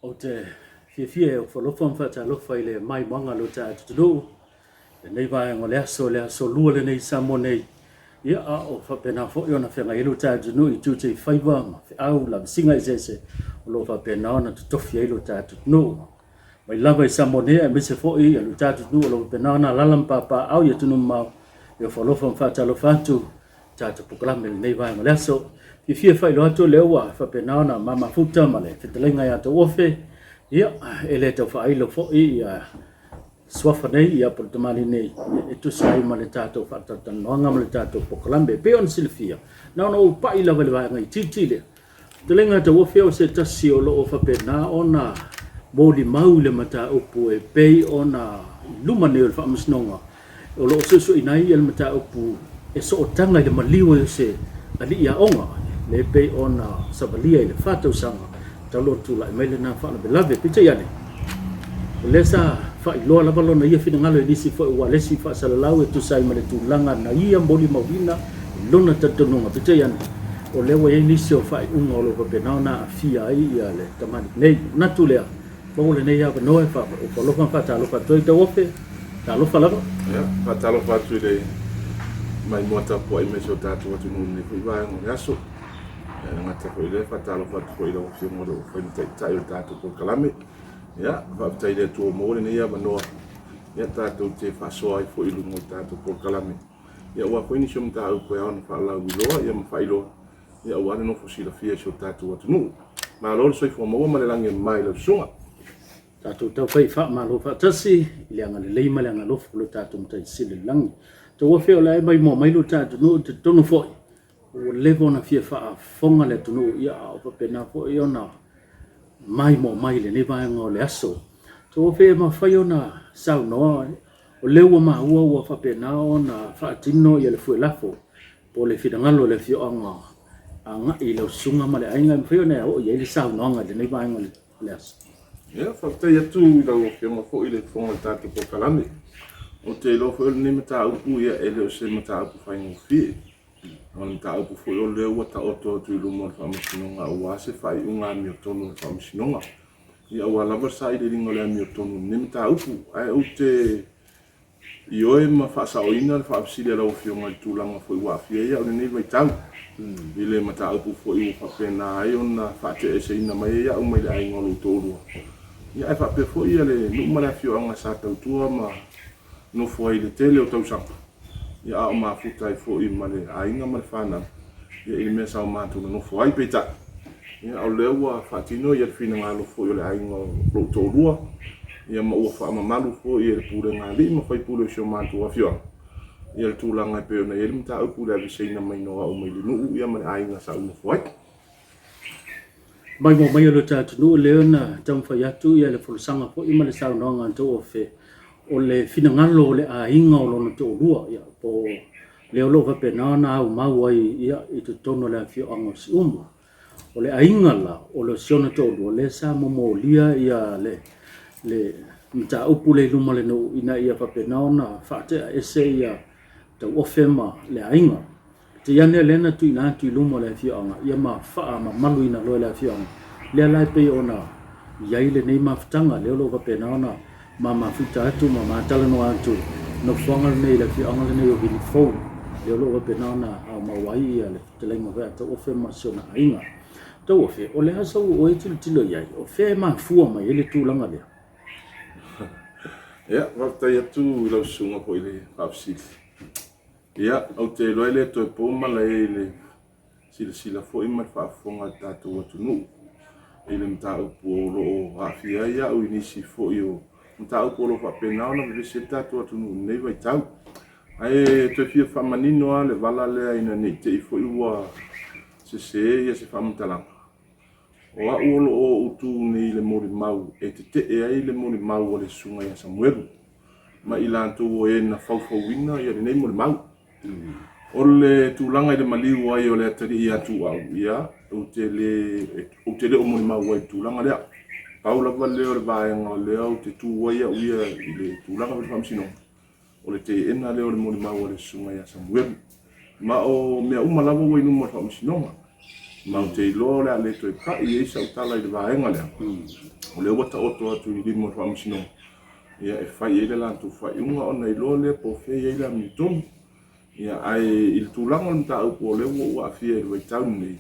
Ou te fiafia e ofoalofa ma faatalofa i le maimoaga o lo ta atunuu. Lenei vaega o le aso, le aso lua lenei i Samoa nei. Ia, a o faapena foi ona feagai ai lo ta atunuu i tiute i faiva ma feau lavasiga eseese o lo o faapena ona totofi ai lo ta atunuu. Mai lava i Samoa nei aemaise foi lo ta atunuu o lo o faapena ona alaala ma papaaao i atunuu mamao, e ofoalofa ma faatalofa atu tatou polokalame i lenei vaega o le aso. Fiafia e faailoa atu o lea ua faapena ona mamafuta ma le fetalaiga ia Tauofe, ia, e le tau faailo foi ia suafa nei, ia po o le tamalii nei, e tusa ai ma le tatou faatalatalanoaga ma le tatou polokalame. E pei ona silafia, na ona ou pai lava i le vaega itiiti lea. Fetalaiga Tauofe o se tasi o lo o faapena ona molimau i le mataupu e pei ona i luma nei o le Faamasinoga o lo o suesueina ai le mataupu e sootaga i le maliu ai o se alii aoga lea e pei ona savalia i le fa tausaga talu ona tulai mai lena faalavelave. Peitai ane, o lea sa faailoa lava lona ia finagalo i nisi foi ua le isi faasalalau e tusa ai ma le tulaga na ia molimauina i lona talitonuga. Peitai ane, o lea ua i ai nisi o faaiuga o lo o faapena ona aafia ai le tamalii nei. Manatu lea, maua lenei avanoa e faalofa ma faatalofa atu ai. Tauofe, talofa lava. Ia, faatalofa atu i le maimoa tapuai mai si o tatou atunuu i lenei foi vaega o le aso. Ia, e le gata foi i lea, faatalofa atu foi i lau Afioga o lo o fai ma taitai o le tatou polokalame. Ia, faafetai i le Atua ua maua lenei avanoa, ia, tatou te faasoa ai foi i luga o le tatou polokalame. Ia, aua foi nisi o mataupu e ao ona faalauiloa ia ma faailoa, ia, aua le nofo silafia e si o tatou atunuu. Malo le soifua maua ma le lagi e mama i lau susuga. Tatou taufai faamalo faatasi i le agalelei ma le agalofa o lo tatou Matai Sili i le lagi. Tauofe o la e maimoa mai lo tatou atunuu, e talitonu foi ua leva ona fia faafofoga le atunuu, ia a o faapena foi ona maimoa mai i lenei vaega o le aso. Tauofe e mafai ona saunoa, o lea ua maua ua faapena ona faatino ia le fuelafo po o le finagalo o le afioaga agai i lau susuga ma le aiga, e mafai ona e oo i ai le saunoaga i lenei vaega o le aso. Ia, faafetai atu i lau Afioga foi i le fofoga o le tatou polokalame. Ou te iloa foi o lenei mataupu, ia, e le o se mataupu faigofie. O le mataupu foi o lea ua taoto atu i luma o le Faamasinoga aua se faaiuga amiotonu a le Faamasinoga. Ia, aua lava le sailiiliga o le amiotonu i lenei mataupu. Ae ou te ioe ma faasaoina le faafesili a lau Afioga i le tulaga foi ua aafia ai au i lenei vaitau, i le mataupu foi ua faapena ai ona faateeseina mai ai au mai le aiga o lou toalua, ia ae faapea foi le nuu ma le afioaga sa tautua ma nofo ai i le tele o tausaga. Ia a o mafuta ai foi ma le aiga ma le fanau ia i le mea sa o matou nonofo ai. Peitai, ia o lea ua faatino ia le finagalo foi o le aiga o lou toalua, ia ma ua faamamalu foi e le pulega a alii ma faipule o si o matou afioaga ia le tulaga e pei ona i ai le mataupu i le aveseina mai o au mai le nuu ia ma le aiga sa ou nofo ai. Maimoa mai o lo tatou atunuu lea na taumafai atu ia le folasaga foi ma le saunoaga a Tauofe o le finagalo o le aiga o lona toalua ia po o lea o lo o faapena ona aumau ai ia i totonu o le afioaga o Siumu. O le aiga la o le si ona toalua lea sa momolia ia le mataupu lea i luma o le nuu ina ia faapena ona faatea ese ia Tauofe ma le aiga. Te ane lea na tuuina atu i luma o le afioaga ia ma faamamaluina loa e le afioaga. Lea la e pei ona i ai lenei mafutaga, lea o lo o faapena ona ma mafuta atu ma ma talanoa atu nofoaga lenei i le afioaga lenei o Vilifou, lea o lo o faapena ona aumau ai ia le fetalaiga foi a Tauofe ma si ona aiga. Tauofe, o le a sau oe tilotilo i ai, o fea e mafua mai ai le tulaga lea? Ia, faafetai atu i lau susuga foi i le faafesili. Ia, ou te iloa e le toe po malae i le silasila foi ma le faafofoga a le tatou atunuu i le mataupu o lo o aafia ai au i nisi foi o mataupu o lo o faapena ona vevesi ai le tatou atunuu i lenei vaitau. Ae toe fia faamanino lava le vala lea ina ne i te i foi ua sese ia se faamatalaga. O au o lo o ou tu nei i le molimau e tetee ai le molimau a le susuga ia Samuelu ma i latou o e na faufauina ia lenei molimau. O le tulaga i le maliu ai o le atalii ia Tuuau, ia, ou te le, ou te le o molimau ai i le tulaga lea. Pau lava lea o le vaega o lea ou te tu ai au ia i le tulaga o le faamasinoga, O le teena lea o le molimau a le susuga ia Samuelu. Ma o mea uma lava ua i luma o le faamasinoga. Ma ou te iloa o le a le toe pai i ai sau tala i le vaega lea. O lea ua taoto atu i lima o le Faamasinoga, ia e fai i ai le latou faaiuga ona iloa lea po o fea e i ai le amiotonu. Ia, ae i le tulaga o le mataupu o lea ua ou aafia i le vaitau lenei,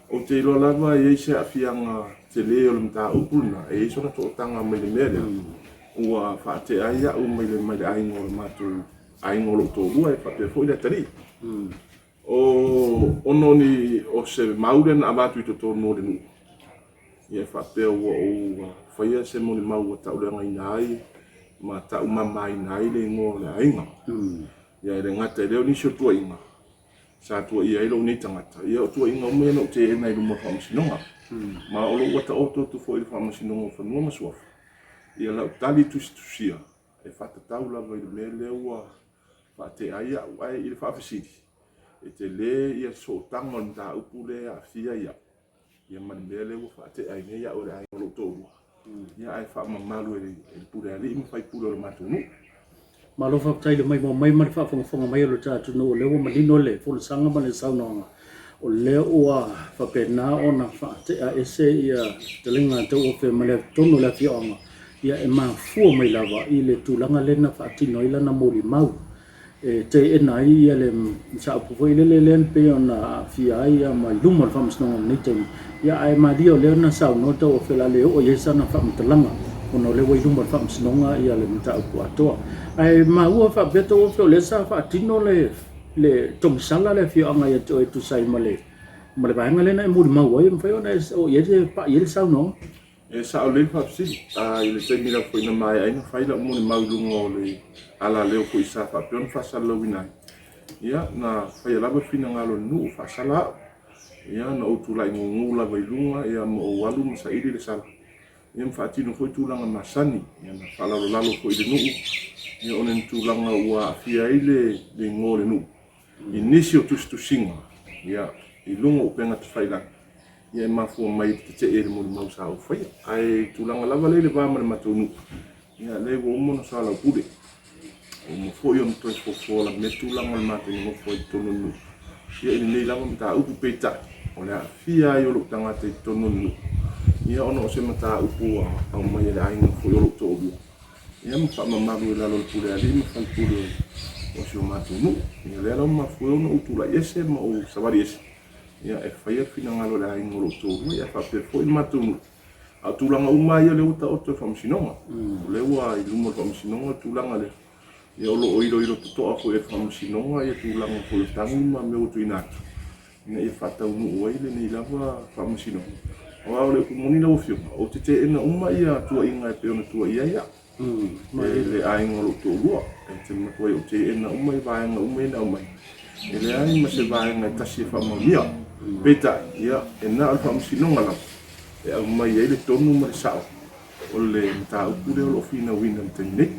ou te iloa lava e i ai se aafiaga tele o le mataupu lena, e i ai sona tootaga mai le mea lea ua faatea ai au mai le mai le aiga o le matou aiga o lou toalua e faapea foi le atalii. O ona o ni o se mau lea na avatu i totonu o le nuu, ia e faapea ua ou faia se molimau ua tauleagaina ai ma taumamaina ai le igoa o le aiga. Ia e le gata i lea o nisi o tuuaiga sa tuuaia ai lou nei tagata, ia o tuuaiga uma ia na ou teena i luma o le Faamasinoga. Ma o lo o ua taoto atu foi i le Faamasinoga o Fanua ma Suafa ia lau tali tusitusia e faatatau lava i le mea lea ua faatea ai au. Ae i le faafesili, e tele ia sootaga o le mataupu lea e aafia ai au ia ma le mea lea ua faatea ai nei au e le aiga o lou toalua, ia ae faamamalu e le pule alii ma faipule o le matou nuu. Malo faafetai i le maimoa mai ma le faafogafoga mai o le ta atunuu. O lea ua manino le folasaga ma le saunoaga, o lea ua faapena ona faatea ese ia fetalaiga a Tauofe ma le totonu o le afioaga, ia e mafua mai lava i le tulaga lea na faatino ai lana molimau e teena ai ia le mataupu foi lele lea e pei ona aafia ai ma i luma o le Faamasinoga i lenei taimi. Ia ae malie o lea na saunoa Tauofe o le a le oo i ai sana faamatalaga ona o lea ua i luma o le Faamasinoga ia le mataupu atoa. Ae maua faapea Tauofe o lea sa faatino le le togisala le afioaga ia te oe e tusa ai ma le ma le vaega lea na e molimau ai, e mafai ona e oo i ai le pai i ai le saunoaga? E sao lelei le faafesili. A i le taimi lava foi na maea ai ona fai lau molimau i luga o le alaleo foi sa faapea ona faasalalauina ai, ia, na faia lava le finagalo o le nuu, faasala au. Ia, na ou tulai gugu lava i luga, ia, ma ou alu ma saili le sala, ia, ma faatino foi tulaga masani. Ia, na faalalolalo foi i le nuu, ia, ona o ni tulaga ua aafia ai le igoa o le nuu i nisi o tusitusiga, ia, i luga o upega tafailagi, ia e mafua mai i le tetee i le molimau sa ou faia. Ae i tulaga lava lea i le va ma le matou nuu, ia lea ua uma ona soalaupule, ua uma foi ona toe fofola mea tulaga o le matou nonofo ai i totonu o le nuu, ia i lenei lava mataupu. Peitai, o le aafia ai o lou tagata i totonu o le nuu, ia ona o se mataupu ua aumai e le aiga foi o lou toalua, ia ma faamamalu i lalo o le pule alii ma faipule o si o matou nuu. Ia lea la ua mafua ai ona ou tulai ese ma ou savali ese, ia e faia le finagalo o le aiga o lou toalua, ia faapea foi le matou nuu. A o tulaga uma lava ia o lea ua taoto i le Faamasinoga. O lea ua i luma o le Faamasinoga le tulaga lea. Ia o lo o iloilo totoa foi e le Faamasinoga ia tulaga foi o tagi ma mea ua tuuina atu ina ia faataunuu ai lenei lava Faamasinoga. Aua o le upu moni lau Afioga, ou te teena uma ia tuuaiga e pei ona tuuaia ai au e le aiga o lou toalua. E te matuai ou teena uma i vaega uma ia na aumai. E leai ma se vaega e tasi e faamaonia. Peitai, ia, e na o le Faamasinoga lava e aumai ai le tonu ma le sao o le mataupu lea o lo o finauina i le taimi nei.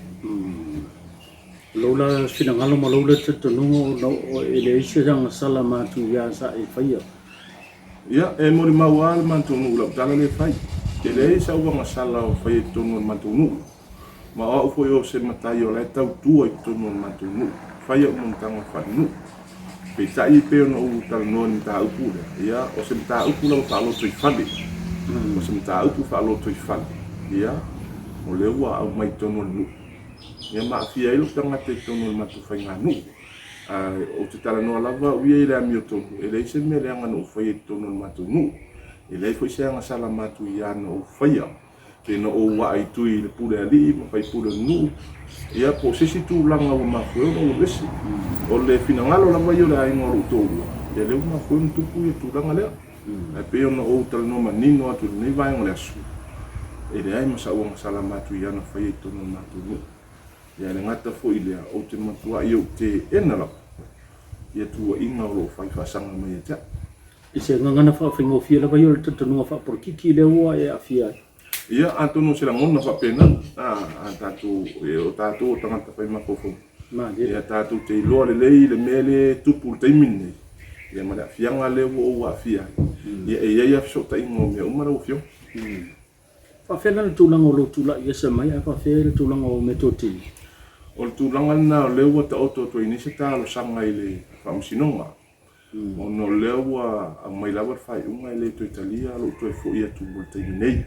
Lou la finagalo ma lou lea talitonuga ona e leai se agasala matuia sa e faia. Ia, e molimau lava le matou nuu i lau tala lea e fai. E leai sau agasala o faia i totonu o le matou nuu. Ma o au foi o se matai o la e tautua i totonu o le matou nuu. Fai au monotaga faalenuu. Peitai e pei ona ou talanoa i le mataupu lea, ia, o se mataupu lava faalotoifale. O se mataupu faalotoifale, ia, o lea ua aumai i totonu o le nuu, ia ma aafia ai lou tagata i totonu o le matou faiganuu. Ae ou te talanoa lava au ia i le amiotonu, e leai se mea leaga na ou faia i totonu o le matou nuu. E leai foi se agasala matuia na ou faia, pe na ou aa i tui i le pule alii ma faipule o le nuu, ia po o se isi tulaga ua mafua ai ona ou alu ese. O le finagalo lava ia o le aiga o lou toalua, ia lea ua mafua ai ona tupu ia tulaga lea. Ae pei ona ou talanoa manino atu i lenei vaega o le aso, e leai ma sau agasala matuia na faia i totonu o le matou nuu. Ia e le gata foi i lea, ou te matuai ou teena lava ia tuuaiga o lo o fai faasaga mai ia te au. I se gagana faafaigofie lava ia o le talitonuga faapolokiki lea ua e aafia ai. Ia, atonu o se lagona faapena, a tatou, o tatou o tagata fai mafaufauga, ia tatou te iloa lelei le mea lea e tupu i le taimi lenei, ia ma le aafiaga lea ua ou aafia ai. Ia, e i ai lava fesootaiga o mea uma lau Afioga. Faafefea la le tulaga o lou tulai ese mai ae faafefea le tulaga o meatotino? O le tulaga lena o lea ua taoto atu ai nei se talosaga i le Faamasinoga, ona o lea ua aumai lava le faaiuga e le toe talia lou toe foi atu mo le taimi nei.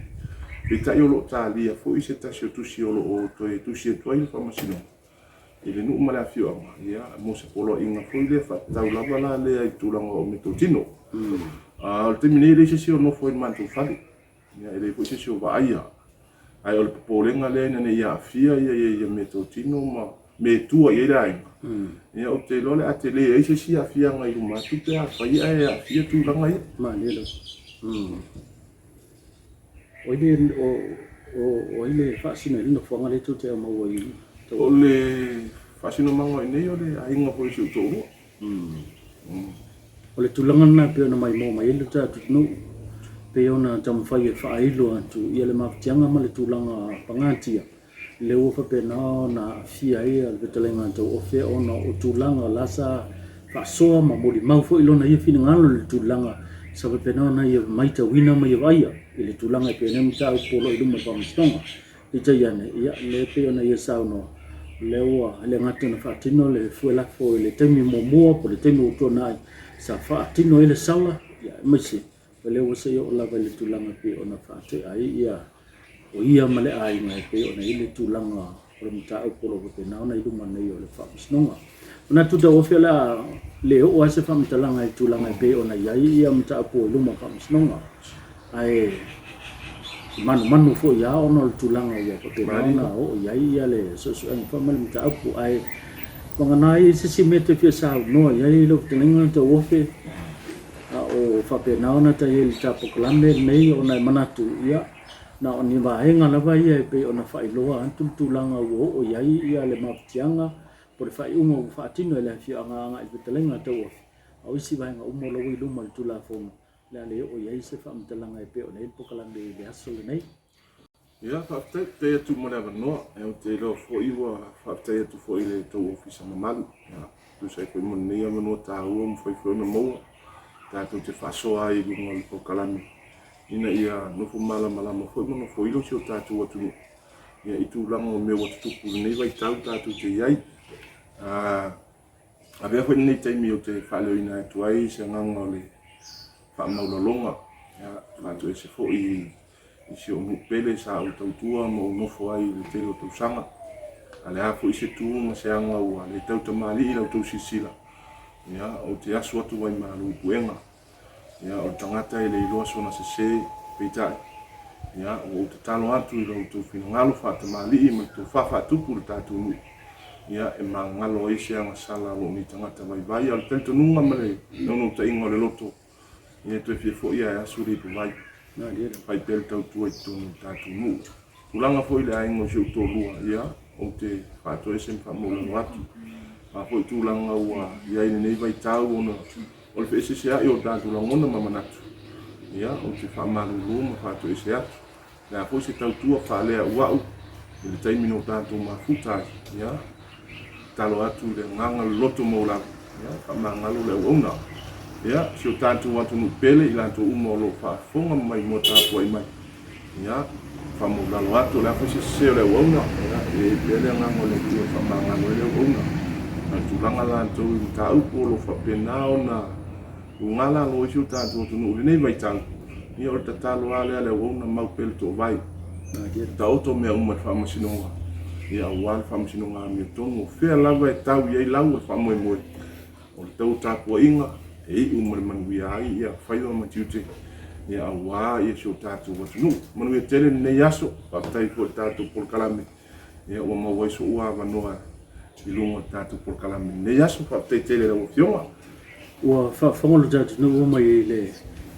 Peitai o lo o talia foi se tasi o tusi o lo o toe tusi atu ai le Faamasinoga i le nuu ma le afioaga, ia, mo se poloaiga foi lea faatatau lava la lea i tulaga o meatotino. O le taimi nei e leai se isi o nofo i le matou fale, ia, e leai foi se isi o vaaia. Ae o le popolega lea ina ne i aafia ia meatotino ma mea e tua i ai le aiga, ia ou te iloa o le a tele ai se isi aafiaga i luma atu pe afai ae aafia tulaga ia. Malie lava. O ai le, o, o, o ai le faasino i le nofoaga lea tou te aumaua i tou... O le faasinomaga o i inei o le aiga foi o si ou toalua. O le tulaga lena e pei ona maimoa mai ai le tatou atunuu, pei ona taumafai e faailo atu ia le mafatiaga ma le tulaga pagatia lea ua faapena ona aafia ai le fetalaiga a Tauofe ona o tulaga la sa faasoa ma molimau foi lona ia finagalo i le tulaga sa faapena ona ia matauina ma ia vaaia i le tulaga e pei ona i ai mataupu o lo o i luma o le Faamasinoga. Peitai ane, ia, lea e pei ona ia saunoa, o lea ua le gata ona faatino le fue lafo i le taimi muamua po o le taimi ua tuanai sa faatino ai le sala, ia, aemaise o lea ua se i oo lava i le tulaga e pei ona faatea ai ia o ia ma le aiga e pei ona i ai le tulaga o le mataupu o lo o faapena ona i luma nei o le Faamasinoga. Manatu Tauofi o le a le oo lava se faamatalaga i le tulaga e pei ona i ai ia mataupu i luma o le Faamasinoga, ae manumanu foi lava ona o le tulaga ua faapena ona oo i ai ia le suesuega foi ma le mataupu. Ae vagana ai se isi mea e te fia saunoa i ai lau fetalaiga Tauofi, a o faapena ona ta i ai i le ta polokalame lenei, ona e manatu, ia, na o ni vaega lava ia e pei ona faailoa atu le tulaga ua oo i ai ia le mafatiaga po o le faaiuga ua faatino e le afioaga agai i le fetalaiga a Tauofi, a o isi vaega uma o la ua i luma o le Tulafono, o le a le oo i ai se faamatalaga e pei ona i ai le polokalame i le aso lenei. Ia, faafetai, faafetai atu mo le avanoa. Ou te iloa foi ua faafetai atu foi i le tou ofisa mamalu. Ia, tusa ai foi mo lenei avanoa taua ua mafai foi ona maua tatou te faasoa ai i luga o le polokalame ina ia nofo malamalama foi ma nofo ilo si o tatou atunuu ia, i tulaga o mea ua tutupu i lenei vaitau tatou te i ai. Avea foi lenei taimi ou te faaleoina atu ai se agaga o le faamaualaloga, ia, faatoese foi i si ou nuu pele sa ou tautua ma ou nofo ai i le tele o tausaga. A le a foi se tu ma se aga ua le tautamalii i la outou silasila, ia, ou te asu atu vaimalu i puega. Ia, o le tagata e le iloa sona sese, peitai, ia, ua ou tatalo atu i lo outou finagalo faatamalii ma le tofa faatupu i le tatou nuu, ia, e magalo ai se agasala a lou nei tagata vaivai. A o le talitonuga ma le naunautaiga o le loto, ia, e toe fia foi lava e asu le ipuvai, fai pea le tautua i totonu o le tatou nuu. Tulaga foi i le aiga o si ou toalua, ia, ou te faatoese ma faamaualalo atu. O a foi tulaga ua i ai i lenei vaitau ona o le feeseeseai o tatou lagona ma manatu, ia, ou te faamalulu ma faatoese atu. O le a foi se tautua faaleauau i le taimi na o tatou mafuta ai, ia, tatalo atu i le agaga loloto maualalo, ia, faamagalo le auauna. Ia, si o tatou atunuu pele, i latou uma o lo o faafofoga ma maimoa tapuai mai, Ia, faamaulalo atu, o le a foi se sese o le auauna, ia, e i ai pea le agaga o le Atua e faamagalo ai le auauna. A o le tulaga latou i mataupu o lo o faapena ona luga lalo ai si o tatou atunuu i lenei vaitau, ia o le tatalo lava lea a le auauna, mau pea le toovae, taoto mea uma i le faamasinoga, ia aua le faamasinoga amiotonu, o fea lava e tau i ai lau o le faamoemoe. O le tau tapuaiga e iu ma le manuia ai ia faiva ma tiute ia aua ia si o tatou atunuu. Manuia tele lenei aso, faafetai foi i le tatou polokalame ia ua maua ai so'u avanoa i luga o le tatou polokalame i lenei aso. Faafetai tele i lau Afioga. Ua faafofoga lo tatou atunuu mai i le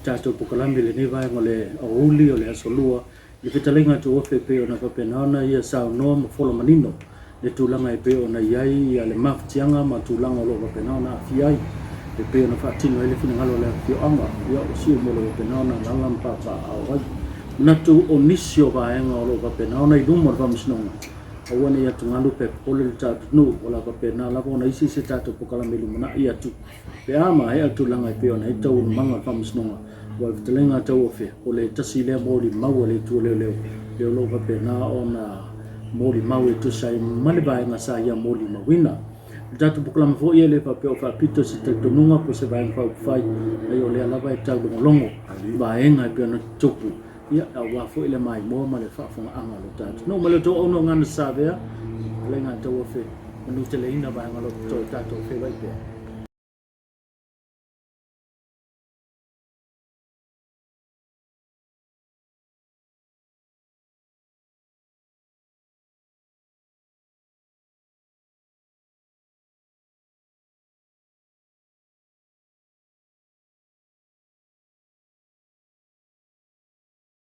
tatou polokalame i lenei vaega o le aoauli o le aso Lua I le fetalaiga a Tauofe e pei ona faapena ona ia saunoa ma fola manino le tulaga e pei ona i ai le mafatiaga ma tulaga o lo o faapena ona aafia ai e pei ona faatino ai le finagalo o le afioaga ia o Siumu o lo o faapena ona alaala ma papaaao ai. Manatu o nisi o vaega o lo o faapena ona i luma o le Faamasinoga aua ne i atugalu pe popole le tatou atunuu o le a faapena lava ona isi se tatou polokalame i lumanai atu pe a maea le tulaga e pei ona i ai taualumaga o le Faamasinoga. Ua le fetalaiga a Tauofe, o le tasi lea molimau a le Itu o Leoleo, lea o lo o faapena ona molimau e tusa ai ma le vaega sa ia molimauina. O le tatou polokalame foi e le faapea o faapito se talitonuga po o se vaega faaupufai, leai o lea lava e taulogologo vaega e pei ona tutupu. Ia, aua foi le maimoa ma le faafogaaga a lo ta atunuu. Ma le tou auaunaga na savea, le ga tauafe manuteleina vaega o lo o totoe tatou feiloai pea.